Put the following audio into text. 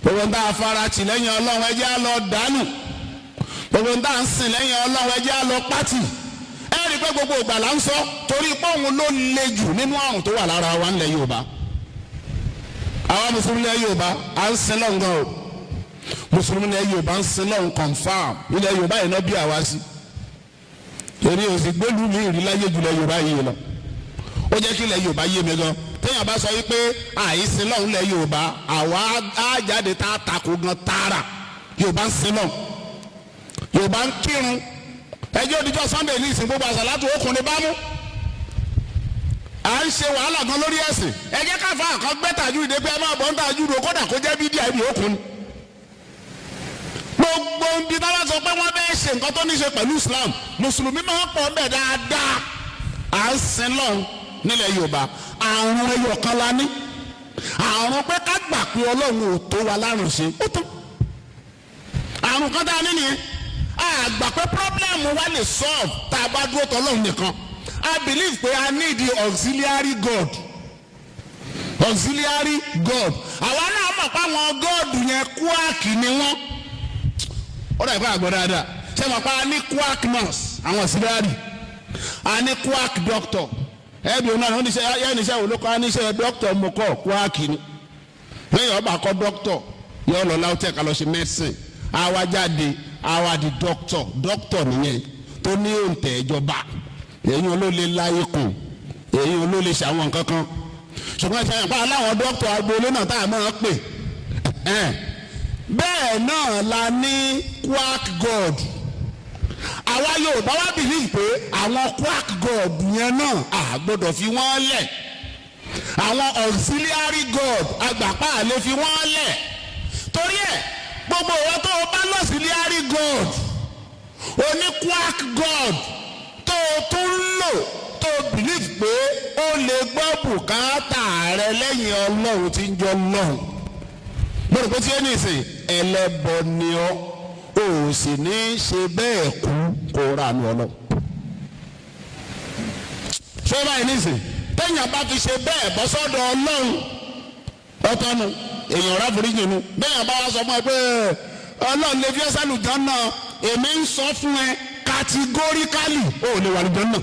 Gbogbo ń tá a fara tì lẹ́yìn Ọlọ́run, ẹ jẹ́ á lọ dànù. Gbogbo ń tá a ń sìn lẹ́yìn Ọlọ́run, ẹ jẹ́ á lọ pátì. Ẹ rí i pé gbogbo ìgbà là ń sọ, torí pé òun ló le jù nínú àrùn tó wà lára wa ńlẹ̀ Yorùbá. Àwa mùsùlùmí ilẹ̀ Yorùbá, à ń sin lọ́hùn gan o. Mùsùlùmí ilẹ̀ Yorùbá ń sin lọ́hùn, confam. Ilẹ̀ Yorùbá yìí náà bí àwa sí. Èmi ò sì gbélú mi ìrí láyé jùlọ Yorùbá yìí lọ. Ó jẹ́ kí ilẹ̀ Yorùbá yé mi gan. Téèyàn bá sọ wípé àìsìn lọ́hùn ilẹ̀ Yorùbá, àwa á jáde tá a takò gan tààrà. Yorùbá ń sin lọ́hùn, Yorùbá ń kírun. Ẹjọ́ òdìjọ́ Sunday ní ìsìn, gbogbo àṣàlátù okùnrin bá mú. À ń ṣe wàhálà gan lórí ẹ̀sìn. Ẹ jẹ́ ká fa àkàn gbẹ́ tàjú ìdè pé ẹ máa bọ̀ ń tàjú ìdò, kódà kó jẹ́ bídíà, ibi òkun ni. Gbogbo ibi táwọn sọ pé wọ́n fẹ́ ṣe nǹkan tó ní ṣe pẹ̀lú Islam, mùsùlùmí máa ń pọ̀ ń bẹ̀ dáadáa. À ń sin lọ́hùn nílẹ̀ Yorùbá. Àrùn ẹyọ kan la ní, àrùn pé ká gbà pé Ọlọ́run ò tó wa lárùn ṣe. Ó tán, àrùn kan tá a ní nìyẹn. A gbà pé problem wa lè solve tá a bá dúró tọ́lọ́run nìkan. I believe pé I need the auxiliary God, auxiliary God. Àwa náà mọ̀ pé àwọn God yẹn, quack ni wọ́n. Ó dà, ìpá àgbọ̀ dáadáa. Ṣé mo pa, a ní quack nurse, àwọn auxiliary, a ní quack doctor. Ẹbí òun náà oníṣẹ́ yẹn, níṣẹ́ wo ló kọ́? Níṣẹ́ doctor mo kọ́. Quack ni. Lẹ́yìn ọba kọ́ doctor, yọ lọ LAUTECH, ká lọ ṣe medicine, àwa jáde, àwa di doctor. Doctor nìyẹn tó ní òǹtẹ̀ ìjọba. Èyí ló lè láyé kù, èyí ló lè ṣe àwọn nǹkan kan. Ṣùgbọ́n ṣe àyànpá aláwọn doctor agboolé náà tá a máa pè bẹ́ẹ̀ náà la ní quack god. Àwa Yorùbá wá believe pé àwọn quack god yẹn náà, a gbọ́dọ̀ fi wọ́n lẹ̀. Àwọn auxiliary god, agbàpá lè fi wọ́n lẹ̀. Torí ẹ̀, gbogbo ìwọ tó o bá l'auxiliary god, oní quack god tó o tún ń lò, tó o believe pé ó lè gbọ́ bùkátà rẹ lẹ́yìn Ọlọ́run tí ń jọ lọ́hùn, mo rò pé tí ó ní ìsìn, ẹlẹ́bọ ni ọ́. O sì ní í ṣe bẹ́ẹ̀ kú kó ra àánú Ọlọ́run. Ṣé báyìí nísìn, téèyàn bá fi ṣe bẹ́ẹ̀ bọ́ sọ́dọ̀ Ọlọ́run, ọ̀tọ́nu èèyàn ráforíjì nu. Bẹ́ẹ̀yàn bá wá sọ fún ẹ pé Ọlọ́run lè fi ẹ́ sálùjánnà, èmi ń sọ fún ẹ categorically, ó lè wà lùjánnà.